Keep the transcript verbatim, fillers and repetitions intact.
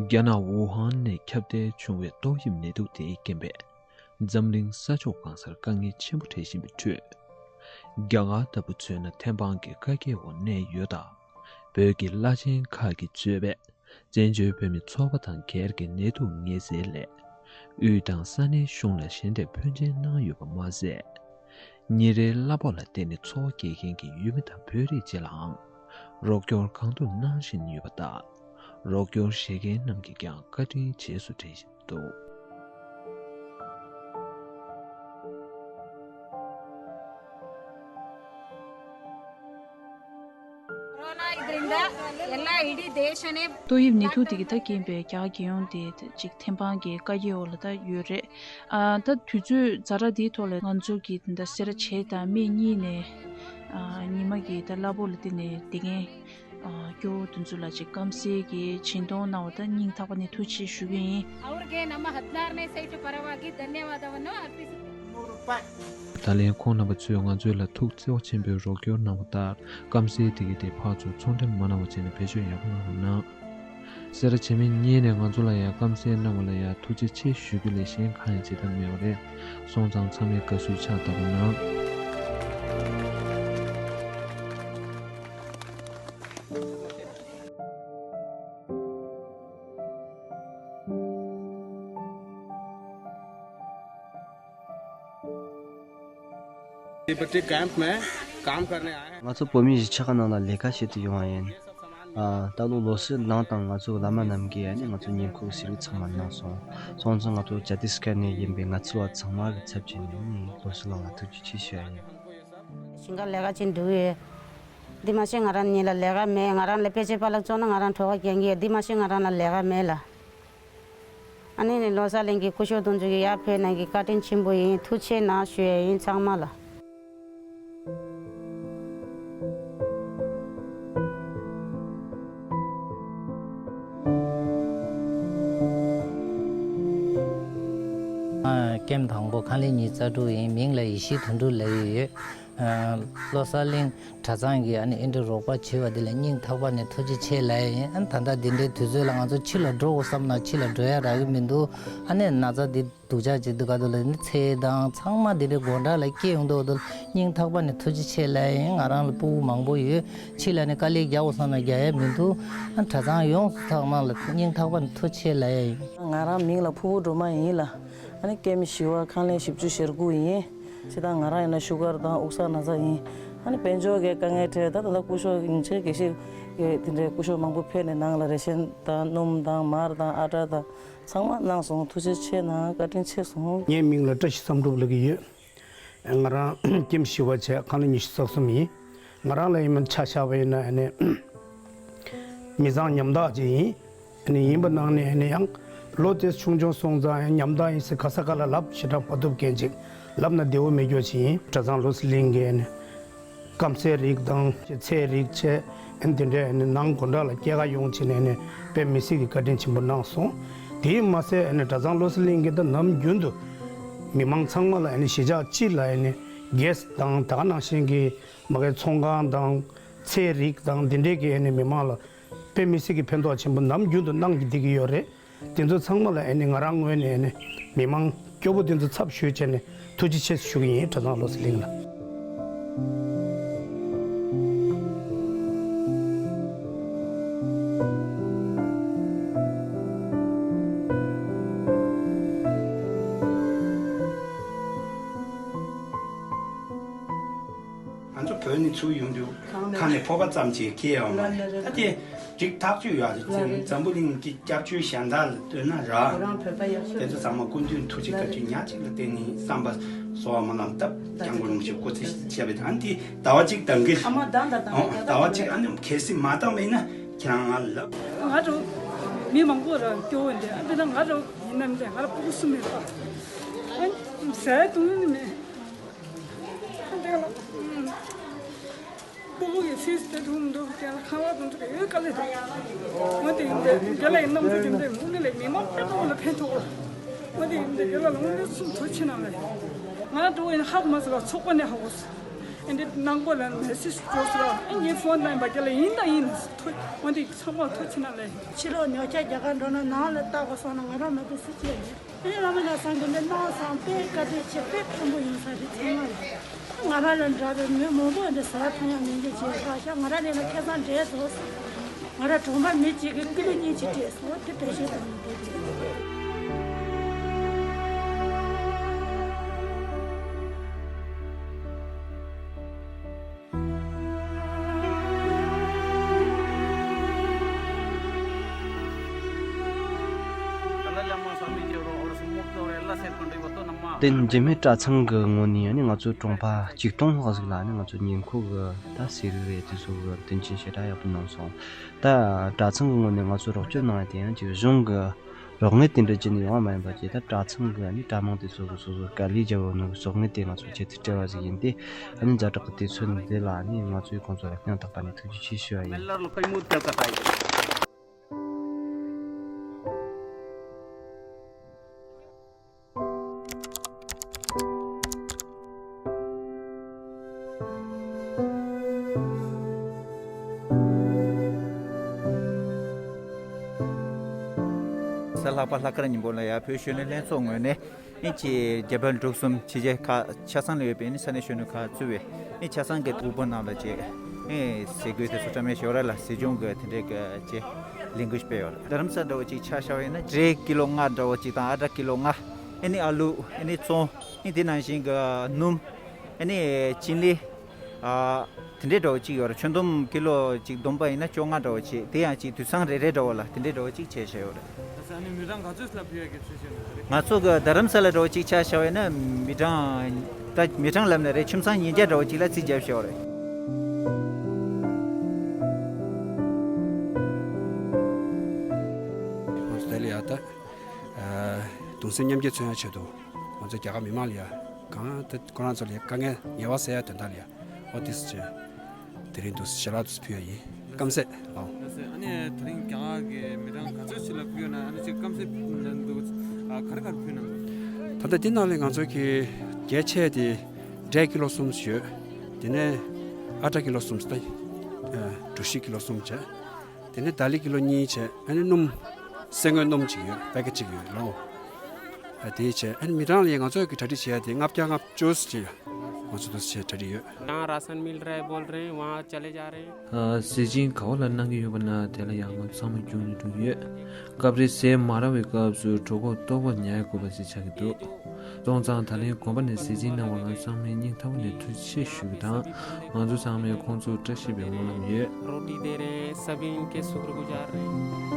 རྒྱ་ནག་ཝུ་ཧན་ནས་ཁྱབ་གདལ་བྱུང་བའི་ཏོག་དབྱིབས་ནད་དུག་དེའི་རྐྱེན་པས། འཛམ་གླིང་ས་ཕྱོགས་གང་སར་དཀའ་ངལ་ཆེན་པོ་འཕྲད་བཞིན་པའི་ཁྲོད། རྒྱ་གར་ལྟ་བུ་མཚོན་ན་ཐེམ་སྤང་གི་བཀའ་རྒྱའི་འོག་གནས་ཡོད་སྟབས། བོད་ཀྱི་བླ་ཆེན་ཁག་གིས་གཙོས་པའི་བཙན་བྱོལ་བོད་མི་ཚོགས་པ་དང་སྒེར་གྱི་ནད་དུག་ངེས་སེལ་སླད། དབུས་དང་ས་གནས་གཞུང་ལ་ཞལ་འདེབས་ཕོན་ཆེན་གནང་ཡོད་པ་མ་ཟད། ཉིན་རེའི་གླ་ཕོགས་ལ་བརྟེན་ནས་འཚོ་བ་སྐྱེལ་མཁན་གྱི་ཡུལ་མི་དང་བོད་རིགས་བཅས་ལའང་རོགས་སྐྱོར་གང་ཐུབ་གནང་བཞིན་ཡོད་པ་ལྟར། རོགས་སྐྱོར་བྱེད་མཁན་རྣམས་ཀྱིས་ཀྱང་བཀའ་དྲིན་རྗེས་སུ་དྲན་བཞིན་འདུག། ཏོག་དབྱིབས་ནད་དུག་དེ་གིས་ད་རྐྱེན་པས་རྒྱ་གར་རྒྱལ་ཡོངས་དེ་ཅིག་ཐེམ་སྤང་གི་བཀའ་རྒྱའི་འོག་ལ་ད་ཡོད་རེད། ཨ་ད་དུས་ཚོད་ཛ་དྲག་འདིའི་ཐོག་ལ་ང་ཚོ་གི་ད་སེ་ར་བྱེས་དང་སྨད་གཉིས་ནས་ཨ་ཉི་མ་གི་ད་གླ་ཕོགས་ལ་བརྟེན་ནས་བསྡད་མཁན་ཨ་སྐྱོ་བོ་དེ་ཚོ་ལ་ཅིག་སྐམ་སའི་གི་བྱིན་གཏོང་གནང་བ་ད་སྙིང་ཐག་པ་ནས་ཐུགས་རྗེ་ཆེ་ཞུ་གི་ཡིན། ಅವ್ರಿಗೆ ನಮ್ಮ ಹದಿನಾರನೇ ಸೈಟ್ ಪರವಾಗಿ ಧನ್ಯವಾದವನ್ನು ಅರ್ಪಿಸುತ್ತೇನೆ. ད་ལན་ཁོང་རྣམ་པ་ཚོས་ང་ཚོའི་ལ་ཐུགས་བརྩེ་བ་ཆེན་པོས་རོགས་སྐྱོར་གནང་བ་ལྟར་སྐམ་སའི་དེ་གའི་དེ་ཕར་ཚུར་ཚོང་འབྲེལ་མ་གནང་བ་བྱས་ནས་བེད་སྤྱོད་ཡག་པོ་གནང་རོགས་གནང་། སེ་ར་བྱེས་སྨད་གཉིས་ནས་ང་ཚོ་ལ་ཡང་སྐམ་སའི་གནང་བ་ལ་ཡང་ཐུགས་རྗེ་ཆེ་ཞུ་རྒྱུ་ལས་གཞན་གང་ཡང་བྱེད་ཐབས་མེད་པ་རེད། སོང་ཙང་ཚང་མས་དགའ་བསུའི་ཕྱག་བཏབ་པ་གནང་། तिब्बती कैंप में काम करने आए हैं। ང་ཚོ་བོད་མི་གཞིས་ཆགས་ཁག་ནང་ལ་ལས་ཀ་བྱེད་དུ་ཡོང་བ་ཡིན། ཨ་ད་ལོ་ལོ་གསར་ནང་དང་ང་ཚོ་བླ་མ་རྣམས་ཀྱིས་ཨ་ནི་ང་ཚོ་ཉེ་འཁོར་གྱི་ཟས་རིགས་ཚང་མ་གནང་སོང་། སོང་ཙང་ང་ཚོ་ཇ་ཏི་སི་ཁན་ནས་ཡིན་པའི་ང་ཚོ་བ་ཚང་མ་གི་ཚབ་བྱས་ནས་ནི་ལོ་གསར་ལ་ང་ཐུགས་རྗེ་ཆེ་ཞུ་ཡ་ཡིན། ཞིང་ཁ་ལས་ཀ་བྱེད་འདུག་ཡོད། འདི་མ་ཤེས་ང་རང་ཉིད་ལ་ལས་ཀ་མེད། ང་རང་ལ་ཕལ་ཆེར་པཱ་ལགས་བཙོང་ན་ང་རང་གྲོད་ཁོག་རྒྱག་གི་ཡོད། འདི་མ་ཤེས་ང་རང་ལ་ལས་ཀ་མེད་ལ། ཨ་ནི་ནི་བློ་གསལ་གླིང་གི་སྐུ་ཞབས་དོན་གཅོད་ཀྱི་ཡར་ཕེབས་གནང་གི་བཀའ་དྲིན་ཆེན་པོ་ཡིན། ཐུགས་རྗེ་གནང་ཞུ་ཡ་ཡིན་ཚང་མ་ལ། ཨ་ཀེམ་དང་པོ་ཁང་ལས་ཉི་ཤུ་རྩ་དྲུག་ཡིན། མིང་ལ་ཡེ་ཤེས་དོན་གྲུབ་ལབ་ཡོད། ཨ་བློ་གསལ་གླིང་གྲྭ་ཚང་གིས་ཨ་ནི་ཨེ་འདྲ་རོགས་པ་བྱས་པ་འདི་ལ་སྙིང་ཐག་པ་ནས་ཐུགས་རྗེ་ཆེ་ལབ་ཡ་ཡིན། ཨ་ནི་ད་ལྟ་འདི་འདྲའི་དུས་ཚོད་ལ་ང་ཚོ་ཕྱི་ལ་འགྲོ་དགོས་བསམ་ན་ཕྱི་ལ་འགྲོ་ཡ་རག་གི་མི་འདུག་ཨ་ནི་ན་ཚ་འདི་སྡུག་ཅག་ཅིག་འདུག་ག་འདུག་ལ་ནི་ཚེ་དང་ཚང་མ་འདི་འདྲའི་དགོང་དག་ལ་སྐྱེ་ཡོང་འདུག་འདུག་སྙིང་ཐག་པ་ནས་ཐུགས་རྗེ་ཆེ་ལབ་ཡ་ཡིན། ང་རང་ལ་སྤུ་གུ་མང་པོ་ཡོད། ཕྱི་ལ་ནི་དཀའ་ལས་རྒྱག་དགོས་བསམ་ན་རྒྱག་ཡ་མི་འདུག་ཨ་ནི་གྲྭ་ཚང་ཡོངས་སུ་ཚང་མ་ལ་སྙིང་ཐག་པ་ནས་ཐུགས་རྗེ་ཆེ་ལབ་ཡ་ཡིན། ང་རང་མིང་ལ་ཕུར་བུ་སྒྲོལ་མ་ཡིན་ལ། ཨ་ནི་ཀེམ་བཞི་པ་ཁང་ལས་བཞི་བཅུ་ཞེ་དགུ་ཡིན། སྤྱིར་བཏང་ང་རང་ཡིན་ན་ཤུ་གར་དང་དབུགས་བཟང་ན་ཚ་ཡིན། ཨ་ནི་དཔལ་འབྱོར་གྱི་དཀའ་ངལ་འཕྲད་ད་ད་ལྟ་སྐུ་ཞབས་ཡིན་ཆེད་དགེ་བཤེས་ཀྱི་དེ་འདྲའི་སྐུ་ཞབས་མང་པོ་ཕེབས་ནས་ནང་ལ་རེ་ཤན་དང་སྣུམ་དང་མར་དང་ཨ་ཊ་དང་ཚང་མ་གནང་སོང་། ཐུགས་རྗེ་ཆེ་གནང་། བཀའ་དྲིན་ཆེ་སོང་། ངའི་མིང་ལ་བཀྲ་ཤིས་བསམ་གྲུབ་ལབ་ཀྱི་ཡོད། ང་རང་ཀེམ་བཞི་པ་བྱས་ཁང་ལས་ཉི་ཤུ་རྩ་གསུམ་ཡིན། ང་རང་ལ་ཡིན་ན་ཆ་བཞག་པ་ཡིན་ན་ཨ་ནི་མི་ཚང་ཉམ་ཐག་ཅིག་ཡིན། ཨ་ནི་ཡིན་པ་ནང་ནས་ཨ་ནི་ཡང་ལོ་དེ་ཆུང་ཆུང་སོང་ཙང་ཡང་ཉམ་ཐག་ཡིན་ཟེར་ག་ས་ག་ལ་ལབ་ཞེ་དྲག་མ་ཐུབ་མཁན་ཅིག་ལབ་ན་བདེ་བོ་མེད་རྒྱུ་ཅིག་ཡིན། གྲྭ་ཚང་བློ་གསལ་གླིང་གི་ཨ་ནི་སྐམ་སའི་རིགས་དང་ཚལ་རིགས་བཅས་ཨ་ནི་དེ་འདྲའི་ཨ་ནི་ནང་དགོང་དག་ལ་སྐྱེལ་ག་ཡོང་བྱས་ནས་ཨ་ནི་དཔེ་མི་སྲིད་ཀྱི་བཀའ་དྲིན་ཆེན་པོ་གནང་སོང་། དེས་མ་ཟད་ཨ་ནི་གྲྭ་ཚང་བློ་གསལ་གླིང་གི་ད་ནམ་རྒྱུན་དུ་མི་མང་ཚང་མ་ལ་ཨ་ནི་གཞིས་ཆགས་སྤྱི་ལ་ཨ་ནི་གེ་སི་དང་ད་ག་ནང་བཞིན་གྱི་མ་གའི་ཚོང་ཁང་དང་ཚལ་རིགས་དང་འདི་འདྲས་ཀྱི་ཨ་ནི་མི་མང་ལ་དཔེ་མི་སྲིད་ཀྱི་ཕན་ཐོགས་ཆེན་པོ་ནམ་རྒྱུན་དུ་གནང་གི་བསྡད་ཀྱི་ཡོད་རེད། དེ་ཚོ་ཚང་མ་ལ་ཨ་ནི་ང་རང་ངོས་ནས་ཨ་ནི་མི་མང་སྐྱོ་པོ་དེ་ཚོ་ཚབ་ཞུས་བྱས་ནས་ཐུགས་རྗེ་ཆེ་ཞུ་གི་ཡིན། གྲྭ་ཚང་བློ་གསལ་གླིང་ལ། ང་ཚོ་བོད་ནས་ཚུར་ཡོང་དུས་ཁ་ནས་ཕོར་པ་ཙམ་ཅིག་འཁྱེར་ཡོང་བ་རེད། ད་དེ་རིགས་ཐག་གཅོད་ཡོད་རེད། འཛམ་བུ་གླིང་གི་སྐྱབས་བཅོལ་གཞན་དག་ལ་ལྟོས་ན་ར། དེ་ཚོ་ཚང་མ་སྐུ་མདུན་ཐུགས་རྗེ་བཀའ་དྲིན་ཉག་གཅིག་ལ་བརྟེན་ནས་བསམ་པ་གསོལ་བ་སྨོན་ལམ་བཏབ། སྐྱབས་མགོན་རིན་པོ་ཆེ་སྐུ་ཚེ་ཞབས་པད་ཨ་ནི་དེ་ཟླ་བ་གཅིག་གདན་འཁེལ། ཟླ་བ་གཅིག་ཨ་ནི་གལ་སྲིད་མ་བཏང་བ་ཡིན་ན་ཁྱེད་རང་ང་ལབ། ང་ཚོ་མི་མང་པོ་ར་སྐྱོ་བོ་འདི་ཨ་འདི་ན་ང་ཚོ་ཡིན་ནམ་འདི་ང་ལ་སྤུ་གུ་གསུམ་མེད་པ། ཨ་ཟས་བཏུང་ནི་མེད། སྤུ་གུ་གི་ཕིས་དེ་འགྲོ་མི་འགྲོ་རྒན་ལགས་ཁང་བ་དང་ཚོ་ཡོད་དཀའ་ལས་འདུག་ང་དེ་ཡིན་དེ་རྒན་ལགས་ཡིན་ནམ་ཚོ་དེ་འདྲ་དངོས་གནས་ལས་མི་མང་དཔེ་ཐོག་ལ་ཕན་ཐོགས་པ། ང་དེ་ཡིན་དེ་རྒན་ལགས་ལ་དངོས་གནས་སུ་ཐུགས་ཆེ་གནང་ལས། ང་འགྲོ་ཡིན་ཧ་གོ་མ་ཟེར་བ་ཚོགས་པ་ནས་ཧ་གོ་སོང་། ཨེ་འདྲ་ནང་པོ་ལ་མེ་སེ་ཇི་འབྱོར་སོང་། ཨེ་ངའི་ཕོན་ནམ་བར་རྒྱ་ལ་ཡིན་དང་ཡིན་ཐུ་འོན་ཏེ་ཚང་མ་ཐུགས་ཆེ་གནང་ལེ། ཕྱི་ལོགས་ཉོ་ཆ་རྒྱ་གར་འགྲོ་ན་ནང་ལ་ལྟ་དགོས་སོང་ན་ང་རང་མ་དུ་སུ་ཅི་ཡིན། ཨེ་བླ་མ་ལ་སང་གི་འདི་གནང་སང་དཔེ་བཀའ་དྲིན་ཆེ། དཔེ་ཕན་པོ་ཡོང་ས་རེད་ཚང་མ་ལ། ང་རང་ལ་འདྲ་བའི་མི་མང་པོ་འདི་ཟ་འཐུང་ཡང་མི་འདུག་ཅེས་ཁ་ཤག་ང་རང་ལས་ན་ཁེ་བཟང་འདྲེས་སོང་། ང་རང་གྲོང་པ་མི་གཅིག་གིས་ཀི་ལོ་གཉིས་ཀྱི་སྤྲད་སོང་། དེ་བེད་སྤྱོད་གཏོང་མི་འདུག་དེ་རྗེས་མའི་གྲྭ་ཚང་གི་ངོས་ནས་ནི་ང་ཚོའི་གྲོང་པ་ཆིག་སྟོང་ལྷག་ཟིག་ལ་ནི་ང་ཚོ་ཉེ་འཁོར་གི་ད་ཟས་རིགས་རེད། དེ་ཚོ་གི་མཐུན་རྐྱེན་ཞེ་དྲག་ཡག་པོ་གནང་སོང་། ད་གྲྭ་ཚང་གི་ངོས་ནས་ང་ཚོ་རོགས་སྐྱོར་གནང་ཡ་དེ་ཡང་ཅིག་གཞུང་གི་རོགས་དངུལ་དེ་འདྲ་བྱས་ནས་ཡོང་བ་མ་ཡིན་པ་བྱས། ད་གྲྭ་ཚང་གི་ནི་གྲྭ་མང་དེ་ཚོ་གི་སོ་སོ་དཀའ་ལས་བརྒྱབ་ཡོད་ནོ་གི་གསོག་དངུལ་དེ་ང་ཚོ་ཁྱེད་ཚོས་སྤྲད་པ་ཟིག་ཡིན་ཏེ། ཨ་ནི་ཛ་དྲག་གི་དུས་ཚོད་འདི་ལ་ནི་ང་ཚོས་ཁོང་ཚོ་ལ་སྙིང་ཐག་པ་ནས་ཐུགས་རྗེ་ཆེ་ཞུ་བ་ཡིན། གཟའ་ལྷག་པ་ལྷག་དཀར་ཉིན་མོ་ལ་ཡ་བོད་གཞོན་ནུ་ལྷན་ཚོགས་ངོས་ནས་ཨིན་ཅི་རྒྱ་བལ་འབྲུག་གསུམ་ཕྱི་རྒྱལ་ཁག་ཆ་ཚང་ལ་ཡོད་པའི་ཨ་ནི་ས་གནས་གཞོན་ནུ་ཁག་གཙོས་པའི་ཨ་ནི་ཆ་ཚང་གི་དབུལ་པོ་རྣམས་ལ་བཅས་ཨ་ཟས་གོས་དེ་ཚོ་འདྲ་མིན་ཞོར་ལ་ཟས་སྦྱོང་གི་དེ་འདྲའི་གི་བཅས་ལས་འགུལ་སྤེལ་ཡོད་རེད། རྡ་རམ་ས་ལ་འདྲ་བོ་ཅིག་ཆ་བཞག་པ་ཡིན་ན་འབྲས་ཀི་ལོ་ལྔ་འདྲ་བོ་ཅིག་དང་ཨ་ཏྲ་ཀི་ལོ་ལྔ། ཨ་ནི་ཨ་ལུ། ཨ་ནི་ཚོང་། ཨ་ནི་དེ་ནང་བཞིན་གི་སྣུམ། ཨ་ནི་ཅིན་ལི། ཨ། དེ་འདྲའི་འདྲ་བོ་ཅིག་ཡོད་རེད། ཆུ་འདོམ་ཀི་ལོ་ཅིག་བསྡོམས་པ་ཡིན་ན་བཅོ་ལྔ་འདྲ་བོ་ཅིག་དེ་ཡང་ཅིག་དུད་ཚང་རེ་རེ་འདྲ་བོ་ལ་དེ་འདྲའི་འདྲ་བོ་ཅིག་བྱས་བཞག་ཡོད་རེད། ད་ས་ནི་མི་གྲངས་ག་ཚོད་ལ་ཕུལ་ཡག་གི་ཚུལ་བྱས་ཡོད་རེད། ང་ཚོ་གི་རྡ་རམ་ས་ལ་འདྲ་བོ་ཅིག་ཆ་བཞག་པ་ཡིན་ན་མི་གྲངས། ད་མི་གྲངས་ལབ་ན་རེད། ཁྱིམ་ཚང་ཉིས་བརྒྱ་འདྲ་བོ་ཅིག་ལ་རྩིས་བརྒྱབ་བཞག་ཡོད་རེད། ཨོ་སི་ཏྲེ་ལི་ཡ་ད། ཨ། གདུང་སེམས་མཉམ་སྐྱེད་མཚོན་ཡ་ཆེད་དུ་ང་ཚོ་རྒྱ་གར་མི་མང་ལ་ཡ་གང་ལྟར་ཁོ་རང་ཚོ་ལ་ཡ་དཀའ་ངལ་ངལ་བ་སེལ་ཡ་དོན་དག་ལ་ཡ་ཨོ་ཏིས་ཅེ་དེ་རིང་འདུག་ཞལ་ལག་འདུག་ཕུལ་ཡ་ཡིན། སྐམ་ཟས་ལའོ། ལགས་སེ། ཨ་ནི་དེ་རིང་རྒྱ་གར་གྱི་མི་གྲངས་ག་ཚོད་ཅིག་ལ་ཕུལ་ཡོད་ན། ཨ་ནི་ཅིག་སྐམ་ཟས་ཕུལ་ན་འདུག་ཨ། ག་རེ་ག་རེ་ཕུལ་ན་འདུག་ད་ལྟ་འདི་ནང་ལ་ང་ཚོ་གི་གལ་ཆེ་དེ་འབྲས་ཀི་ལོ་གསུམ་ཡོད། དེ་ནས་ཨ་ཏྲ་ཀི་ལོ་གསུམ་ད། ཨ། གྲོ་ཞིབ་ཀི་ལོ་གསུམ་བྱས། དེ་ནས་དཱ་ལི་ཀི་ལོ་གཉིས་བྱས། ཨ་ནི་སྣུམ། སེ་སྔོན་སྣུམ་གཅིག་ཡོད། པེ་ཀེ་གཅིག་ཡོད་ལོ། ཨ། དེ་བྱས། ཨ་ནི་མི་གྲངས་ལ་ཡ་ང་ཚོ་གི་གྲ་སྒྲིག་བྱེད་ཡ་དེ་ལྔ་བརྒྱ་ལྔ་བཅུ་ཞིག་ང་ཚོ་དུ་བྱས་གྲ་སྒྲིག་ཡོད། जहाँ राशन मिल रहा है बोल रहे हैं, वहाँ चले जा रहे हैं। ཨ། ཟས་སྦྱིན་ག་བ་ལ་གནང་གི་ཡོད་པ་ན་དེ་ལ་ཡང་ང་ཚང་མ་རྒྱུགས་ནས་འགྲོ་གི་ཡོད། སྐབས་རེ་ཟས་མ་རག་པའི་སྐབས་སུ་གྲོད་ཁོག་ལྟོགས་པ་ཉར་དགོས་པ་ཞིག་ཆགས་ཀྱི་འདུག་སོང་ཙང་ད་ལན་དགོན་པ་ནས་ཟས་སྦྱིན་གནང་བ་ལ་ཚང་མས་སྙིང་ཐག་པ་ནས་ཐུགས་རྗེ་ཆེ་ཞུ་རྒྱུ་དང་། ང་ཚོ་ཚང་མས་ཁོང་ཚོར་བཀྲ་ཤིས་པའི་སྨོན་ལམ་ཡོད། रोटी दे रहे हैं, सभी इनके शुक्रगुजार रहे हैं।